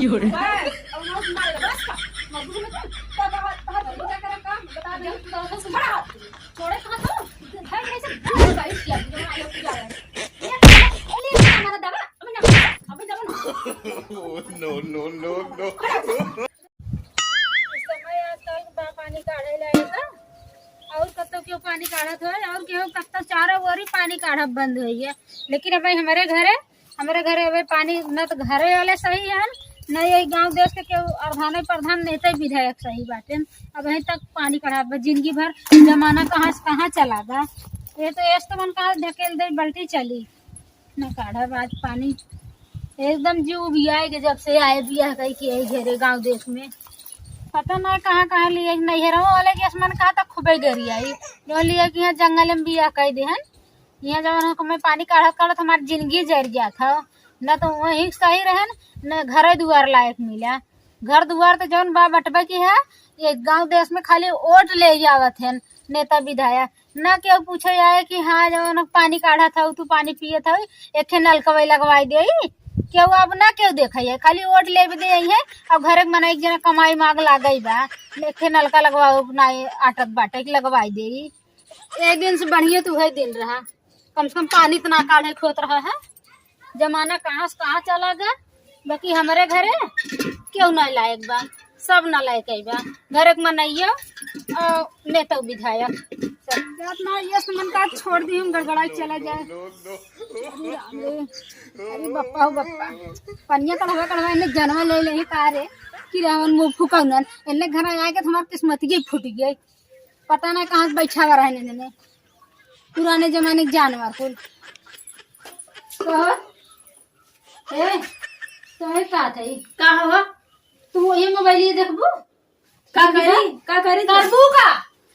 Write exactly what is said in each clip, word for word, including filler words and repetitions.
बस, अब हम मार ले, बस का। मजबूर में तो, तो, तो, तो, तो, तो, तो, काम, बता दे, तू तो, तो, खड़ा हो। छोड़े कहाँ तो? भाई, ऐसे बाहर बारिश किया, तुझे ना आयो पूजा है। ये, ये, ये हमारा दवा, अबे ना, अबे दवा ना। Oh, no, no, no, no। इस समय आजकल बा पानी काढ़े लायक है। और कत्तो केहू पानी काढ़त होय, और केहू कत्तो चारों ओरी पानी काढ़ब बंद होई है। लेकिन अब हमरे घरे, हमरे घरे अबे पानी न तो घरे वाले सही हन, न ये गांव देश के केहू अरधाने प्रधान नेता विधायक सही बाटे। अब यहीं तक पानी काढ़ब, जिंदगी भर जमाना कहाँ से कहाँ चला गा। ये तो एस तो मन कहाँ ढकेल दे, बल्टी चली। ना काढ़ब आज पानी, एकदम जीव उबियाए के जब से आए बियाह कई के आई घरे गांव देश में। पता ना कहाँ कहाँ लिए, नैहरवा वाले के मन कहा था खूबे गरियाई, जो लिए कि यहाँ जंगल में बियाह कई देहन। यहाँ जवन हम पानी काढ़त काढ़त हमार जिंदगी जर जात ह, न तो वहीं सही रहन, न घरे दुआर लायक मिला। घर दुआर तो जौन बा बटबे की है, ये गांव देश में खाली वोट ले आवत हैं नेता विधायक। ना केहू पूछे आए कि हाँ, जौन पानी काढ़त हऊ, तू पानी पियत हऊ, एक ठे नलकवा लगवाई देई। केहू अब ना केहू देखे है, खाली वोट लेबे दे आई है। और घरे के मना एक जना कमाई माग लागई बा, एक ठे नलका लगवाओ ना, आटत बाटे कि लगवाई देई। एक दिन से बढ़िया तो उहे दिन रहा, कम से कम पानी तो ना काढ़े के होत रहा है। जमाना कहाँ से कहाँ चला गया, बाकी हमरे घरे केहू ना लायक बा, सब ना लायक बा। घरे के मनैया और नेता विधायक सब। जात ना ये से मन का छोड़ दी, हम गड़गड़ाई चला जाए। अरे राम रे, अरे बप्पा हो बप्पा, पनिया कढ़वा कढ़वा इन्हें जनवा ले ले का रे, कि रावण मुंह फुकौनन, इन्हें घर आए के तो हमार किस्मत ही फूट गई। पता ना कहाँ से बैठा हुआ रहने ने, पुराने जमाने के जानवर कुल। कहो, ए, तोहे का चाही? का हो? तू ये मोबाइल ये देखबू? का करी? का करी? करबू का?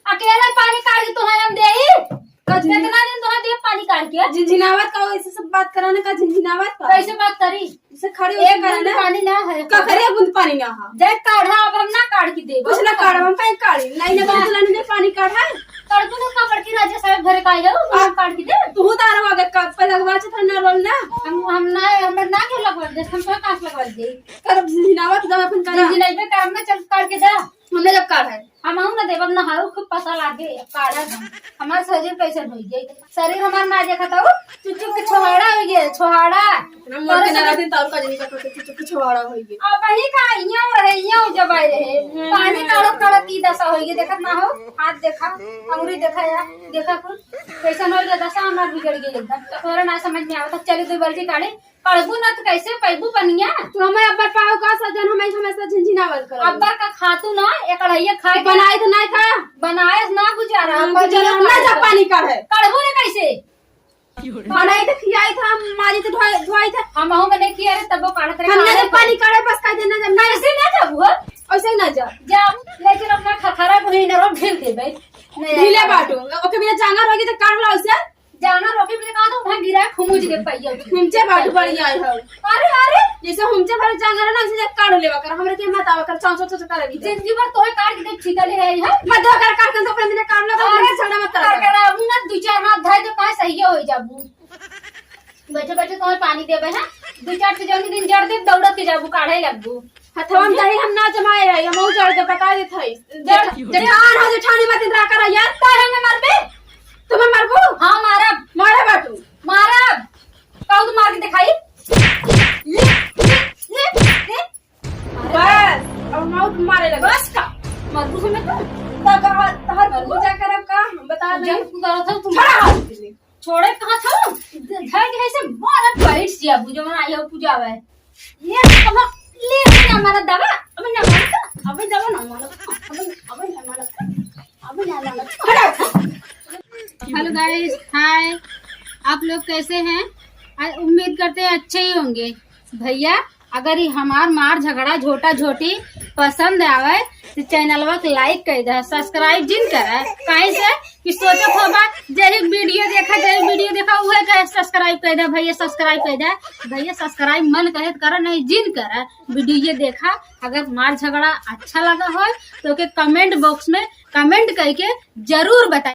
अकेले पानी काढ़ के तोहे हम देई? का झिझि- कितना दिन तोहे देब पानी काढ़ के? झिनझिनावत का, वैसे सब बात कराने का झिनझिनावत का? कैसे बात करी? इसे खड़ी एक होके बूंद करना। पानी ना है। का करे, बूंद पानी ना है। जाए काढ़ा, अब हम ना काढ़ के देब। कुछ ना काढ़ब, हम कहीं काढ़ी। नहीं, ना बूंद लाने दे, पानी काढ़ा। करबू तो का बड़की राजा साहब घरे का आइलो, हम काढ़ के देब। तू तारा आगे का पे लगवा छे, ठंडा रोल ना। हम, हम ना, हम ना के लगवा दे, हम तो कांच लगवा दे। करब झिनावत दवा अपन करा। झिनाइबे करब ना, चल काढ़ के जा। हमने जब काढ़ा है। हम हूँ ना देबम ना, हाउ खूब पता लागे, काढ़ा हम। हमार शरीर कैसे धोई जाई? शरीर हमार ना देखत हऊ, चुचुक के छोहाड़ा हो गए, छोहाड़ा। ना मोर के ना रहते तो और का जनी का चुचुक के छोहाड़ा हो गए। अब वही का इयां रहे, इयां जब आए रहे। हम्म। पानी काढ़त काढ़त की दशा हो गई, देखत ना हो, हाथ देखा, अंगुरी देखा या, देखा कुल, कैसन हो गया दशा हमार बिगड़ गई एकदम। तो तोरा ना समझ में आवत, चली दो बाल्टी काढ़े, पढ़बू ना तो कैसे पैबू पनिया? तू हमें अब्बर पाओ का सजन, हमें हमेशा झिनझिनावल करो। अब्बर का खातू ना, एक अढ़ैया खा के बनाए तो नहीं खा। बनाए ना गुजारा, हम पनिया गुजारा ना काढ़े जा तो। पानी काढ़े। काढ़बू ना कैसे? बनाई तो खियाई था, हम मारी तो धोई, धोई था। हम आहू के नहीं किया रे, तब वो काढ़त रहे। हम ना काढ़े जब पानी काढ़े, बस कह देना जब ना। ऐसे ना जाबू हो? ऐसे ही ना जा। जा, लेकिन अपना खखरा को ही नरम ढील दे भाई। नहीं ढीले आएगा। बाटू, ओके बिना जांगर होगी तो काढ़ लो उसे। जाना रोटी में कहा तो वहाँ गिरा है, खुमुज के पहिया। हुमचे बाटू बढ़िया है। अरे, अरे। जैसे हुमचे भर जांगर है ना, उसे काढ़ लेवा कर, हमरे के मत आवा कर, चाव, चाव, चाव, चाव करेगी। जिंदगी भर तोहे काढ़ के देख, छीका ले आई है। मत दो कर, काढ़ के तो अपने बिना काढ़ लो, अरे, हमसे झगड़ा मत करा कर। करा, अब ना दो चार हाथ धाई तो पाए सही हो जाबू। बैठे बैठे तोहे पानी देबे है, दो चार से जौन दिन जड़ दे, दौड़त के जाबू, काढ़े लगबू। हथवा में दही हम ना जमाए रही, हम ऊ जड़ के बता देत हई। जड़, जेठ-, जेठान हो, जेठानी मत इंद्रा कर यार। तोहे में मरबे? तुम्हें मरबू? हाँ, मारब। मारे बाटू। मारब। कहू तो मार के दिखाई। ले, ले, ले, ले। बस, अब मौत मारे लगे। बस का? मरबू से मैं तो। तब तोहर पूजा करब का? हम बता पूजा नहीं। तू करत हो, तू छोड़ा हाथ। छोड़े कहाँ था? धर के ऐसे मारत बैठ जिया, बुझो ना, आयो पूजा आवे। ये कमा, ले, अबे ना मारा दवा, अबे ना मारा, अबे दवा ना मारा, अबे, अबे ना मारा, अबे ना मारा। हेलो गाइस, हाय, आप लोग कैसे हैं? आ, उम्मीद करते हैं अच्छे ही होंगे। भैया, अगर ये हमार मार झगड़ा झोटा झोटी पसंद आवे तो चैनलवा के लाइक कर दे, सब्सक्राइब जिन करे। काहे से कि सोचत होबा जे एक वीडियो देखा, जे एक वीडियो देखा, उहे कहे सब्सक्राइब कर दे, भैया सब्सक्राइब कर दे। भैया सब्सक्राइब मन कहे तो करा, नहीं जिन करे। वीडियो देखा, अगर मार झगड़ा अच्छा लगा हो तो ओके कमेंट बॉक्स में कमेंट करके जरूर बताए।